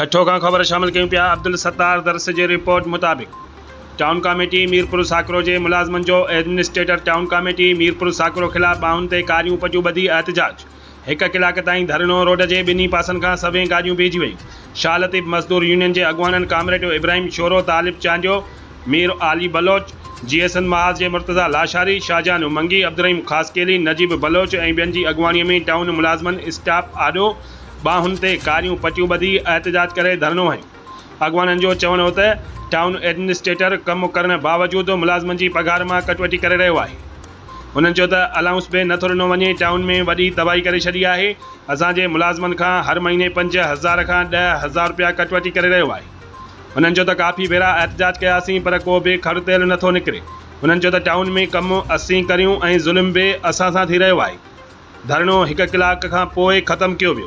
ٺٽو کان خبر شامل ڪيون پيا عبدالستار درس جي رپورٽ مطابق ٽائون ڪاميٽي ميرپور ساڪرو جي ملازمن جو administrator town committee Mirpur Sakro خلاف ٻانهن تي ڪاريون پٽيون ٻڌي احتجاج هڪ ڪلاڪ تائين ڌرڻو روڊ جي ٻنهي پاسن کان سوين گاڏيون بيهجي ويون شاهه لطيف مزدور يونين جي اڳواڻن ڪامريڊ ابراهيم شورو طالب چانڊيو مير عالي بلوچ جي ايس اين محاذ جي مرتضيٰ لاشاري شاهجهان منگي عبدالرحيم خاصخيلي نجيب بلوچ ۽ ٻين جي اڳواڻي ۾ ٽائون ملازمن اسٽاپ آڏو ٻانهن تي ڪاريون پٽيون ٻڌي احتجاج ڪري ڌرڻو هنيو. اڳواڻن جو چوڻ هو ته ٽائون ايڊمنسٽريٽر ڪم ڪرڻ باوجود ملازمن جي پگهار مان ڪٽوتي ڪري رهيو آهي. هنن چيو ته الائونس به نٿو ڏنو وڃي، ٽائون ۾ وڏي تباهي ڪري ڇڏي آهي، اسان جي ملازمن کان هر مهيني 5000 کان 10,000 رپيا ڪٽوتي ڪري رهيو آهي. هنن چيو ته ڪافي ڀيرا احتجاج ڪياسين پر ڪو به کڙ تيل نٿو نڪري. هنن چيو ته ٽائون ۾ ڪم اسين ڪريون ۽ ظلم به اسان سان ٿي رهيو آهي. ڌرڻو هڪ ڪلاڪ کان پوء ختم ڪيو ويو.